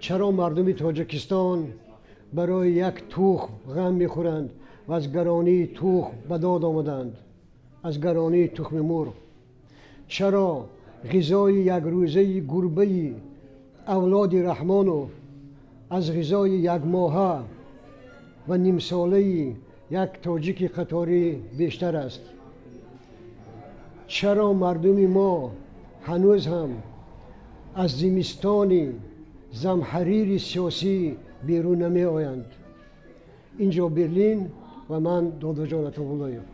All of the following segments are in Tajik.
Чаро мардуми Тоҷикистон барои як тухм ғам мехӯранд ва аз гаронии тухм ба дод омаданд, аз гаронии тухми мурғ? Чаро ғизои якрӯзаи гурбаи авлоди Раҳмонов аз ғизои якмоҳа ва нимсолаи як тоҷики қаторӣ бештар аст? Чаро мардуми мо ҳанӯз ҳам аз зимистони замҳарири сиёсӣ берун намеоянд? Инҷо Берлин ва ман Додоҷон Атовуллоев.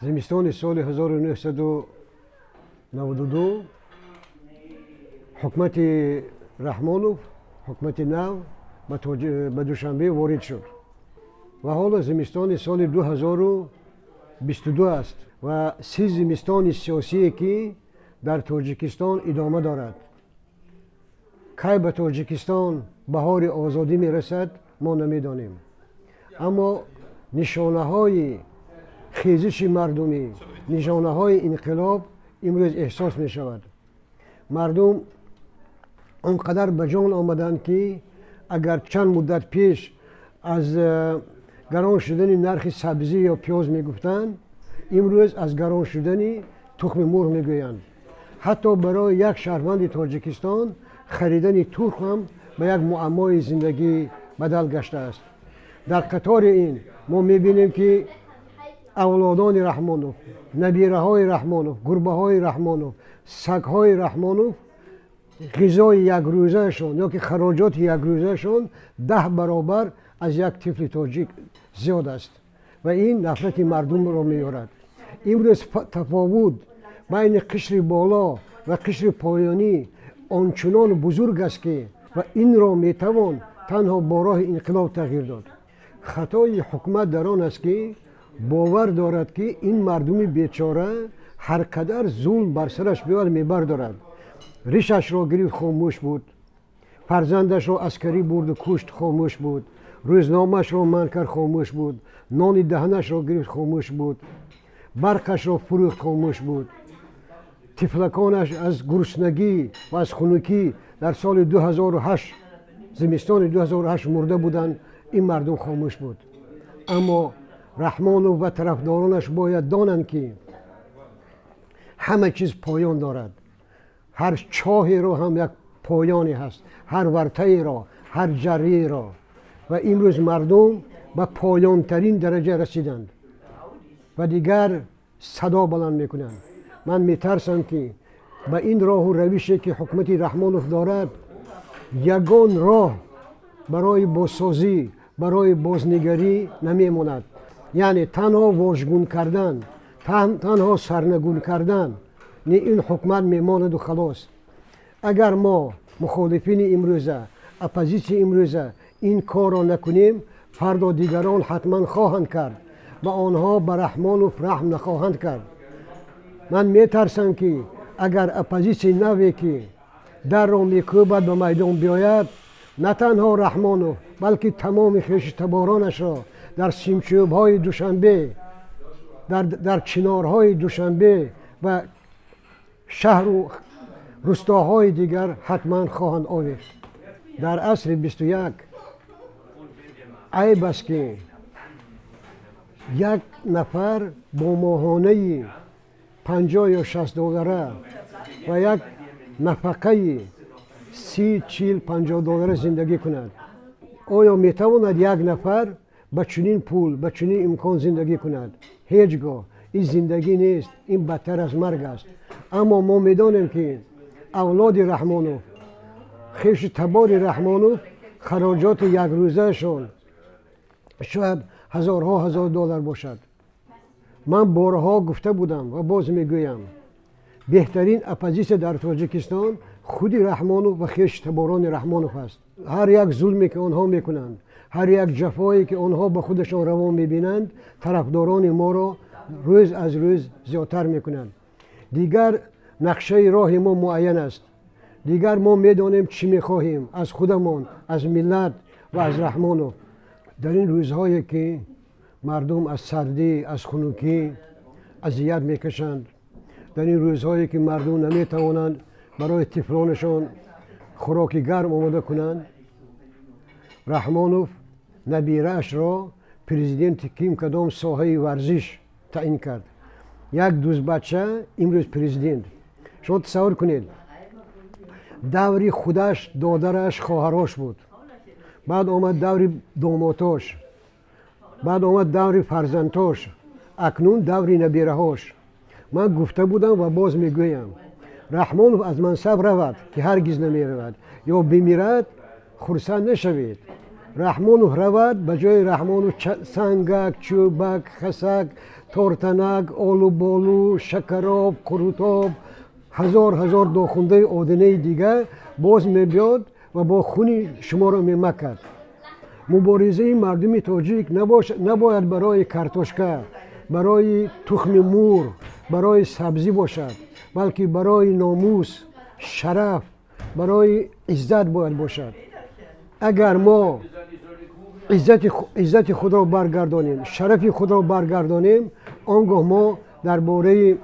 Зимистони соли 1992 ҳукумати Раҳмонов, ҳукумати нав ба Душанбе ворид шуд ва ҳоло зимистони соли 2022 аст ва 30 зимистони сиёсие, ки дар Тоҷикистон идома дорад. Кай ба Тоҷикистон баҳори озодӣ мерасад, мо намедонем, аммо нишонаҳои хезиши мардумӣ, нишонаҳои инқилоб имрӯз эҳсос мешавад. Мардум он қадар ба ҷон омаданд, ки агар чанд муддат пеш аз гарон шудани нархи сабзӣ ё пиёз мегуфтанд, имрӯз аз гарон шудани тухми мурғ мегӯянд. Ҳатто барои як шаҳрванди Тоҷикистон харидани тухм ҳам ба як муаммои зиндагӣ бадал гаштааст. Дар қатори ин мо мебинем, ки авлодони Раҳмонов, набираҳои Раҳмонов, гурбаҳои Раҳмонов, сагҳои Раҳмонов ғизои якрӯзаашон ё ки хароҷоти якрӯзаашон 10 баробар аз як тифли тоҷик зиёд аст ва ин нафрати мардумро меорад. Имрӯз тафовут байни қишри боло ва қишри поёнӣ ончунон бузург аст, ки ва инро метавон танҳо бо роҳи инқилоб тағйир дод. Хатои ҳукумат дар он аст, ки бовар дорад, ки ин мардуми бечора ҳар қадар зулм бар сараш биёяд, мебардорад. Ришашро гирифт, хомӯш буд. Фарзандашро аскарӣ бурду кушт, хомӯш буд. Рӯзномаашро манъ кард, хомӯш буд. Нони даҳанашро гирифт, хомӯш буд. Барқашро фурӯхт, хомӯш буд. Тифлаконаш аз гуруснагӣ ва аз хунукӣ дар соли 2008, зимистони 2008 мурда буданд, ин мардум хомӯш буд. Аммо Раҳмонов ва тарафдоронаш бояд донанд, ки ҳама чиз поён дорад. Ҳар чоҳеро ҳам як поёне ҳаст, ҳар вартаеро, ҳар ҷарриеро. Ва имрӯз мардум ба поёнтарин дараҷа расиданд ва дигар садо баланд мекунанд. Ман метарсам, ки ба ин роҳу равише, ки ҳукумати Раҳмонов дорад, ягон роҳ барои бозсозӣ, барои бознигарӣ намемонад. Яъне танҳо вожгун кардан, танҳо сарнагун кардан не, ин ҳукумат мемонаду халос. Агар мо, мухолифини имрӯза, оппозитсияи имрӯза, ин корро накунем, фардо дигарон ҳатман хоҳанд кард ва онҳо ба Раҳмонов раҳм нахоҳанд кард. Ман метарсам, ки агар оппозитсияи наве, ки дарро мекӯбад, ба майдон биёяд, на танҳо Раҳмонов, балки тамоми хешу таборонашро дар симчӯбҳои Душанбе, дар чинорҳои Душанбе ва шаҳру рустоҳои дигар ҳатман хоҳанд овехт. Дар асри 21 айб аст, ки як нафар бо моҳонаи 50 ё 60 доллара ва як нафақаи 30, 40, 50 доллара зиндагӣ кунад. Оё метавонад як нафар ба чунин пул, ба чунин имкон зиндагӣ кунад? Ҳеҷ гоҳ. Ин зиндагӣ нест, ин бадтар аз марг аст. Аммо мо медонем, ки авлоди Раҳмонов, хешу табори Раҳмонов хароҷоти якрӯзаашон шояд ҳазорҳо ҳазор доллар бошад. Ман борҳо гуфта будам ва боз мегӯям: беҳтарин оппозитсия дар Тоҷикистон худи Раҳмонов ва хешу таборони Раҳмонов аст. Ҳар як зулме, ки онҳо мекунанд, ҳар як ҷафое, ки онҳо ба худашон равон мебинанд, тарафдорони моро рӯз аз рӯз зиёдтар мекунанд. Дигар нақшаи роҳи мо муайян аст. Дигар мо медонем, чӣ мехоҳем аз худамон, аз миллат ва аз Раҳмонов. Дар ин рӯзҳое, ки мардум аз сардӣ, аз хунукӣ азият мекашанд, дар ин рӯзҳое, ки мардум наметавонанд барои тифлонашон Хӯроки гарм омода кунанд. Раҳмонов набираашро президенти ким кадом соҳаи варзиш таъин кард. Як дузбача имрӯз президент. Шумо тасаввур кунед, даври худаш, додараш, хоҳарош буд, баъд омад даври домотош, баъд омад даври фарзандош, акнун даври набираҳош. Ман гуфта будам ва боз мегӯям: Раҳмонов аз мансаб равад, ки ҳаргиз намеравад, ё бимирад, хурсанд нашавед. Раҳмонов равад, ба ҷои Раҳмонов сангак, чӯбак, хасак, тортанак, олуболу, шакароб, қурутоб, ҳазор ҳазор дохундаи одинаи дигар боз мебиёд ва бо хуни шуморо мемакад. Муборизаи мардуми тоҷик набояд барои картошка, барои тухми мурғ, барои сабзӣ бошад, балки барои номус, шараф, барои иззат бояд бошад. Агар мо иззати худро баргардонем, шарафи худро баргардонем, он гоҳ мо дар бораи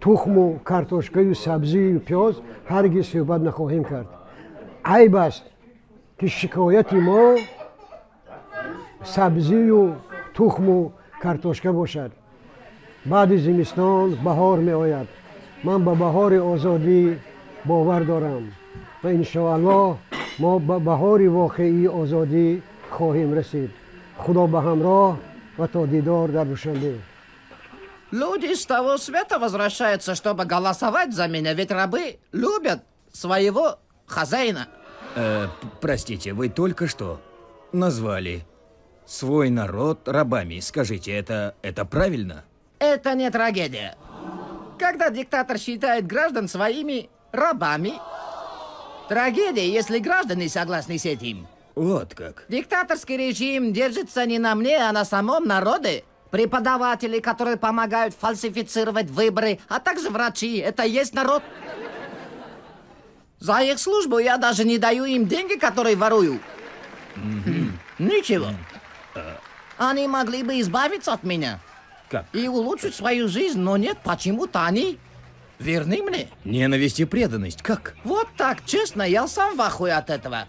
тухму картошкаю сабзию пиёз ҳаргиз суҳбат нахоҳем кард. Айб аст, ки шикояти мо сабзию тухму картошка бошад. Баъди зимистон баҳор меояд. Ман ба баҳори озодӣ бовар дорам ва иншоаллоҳ мо ба баҳори воқеии озодӣ хоҳем расид. Худо ба ҳамроҳ ва то дидор дар Душанбе. Люди с того света возвращаются, чтобы голосовать за меня, ведь рабы любят своего хозяина. Простите, вы только что назвали свой народ рабами. Скажите, это правильно? Это не трагедия. Когда диктатор считает граждан своими рабами. Трагедия, если граждане согласны с этим. Вот как. Диктаторский режим держится не на мне, а на самом народе. Преподаватели, которые помогают фальсифицировать выборы, а также врачи, это и есть народ. За их службу я даже не даю им деньги, которые ворую. Ничего. Они могли бы избавиться от меня Как? И улучшить свою жизнь, но нет, почему-то они верны мне. Ненависть и преданность, как? Вот так, честно, я сам в ахуе от этого.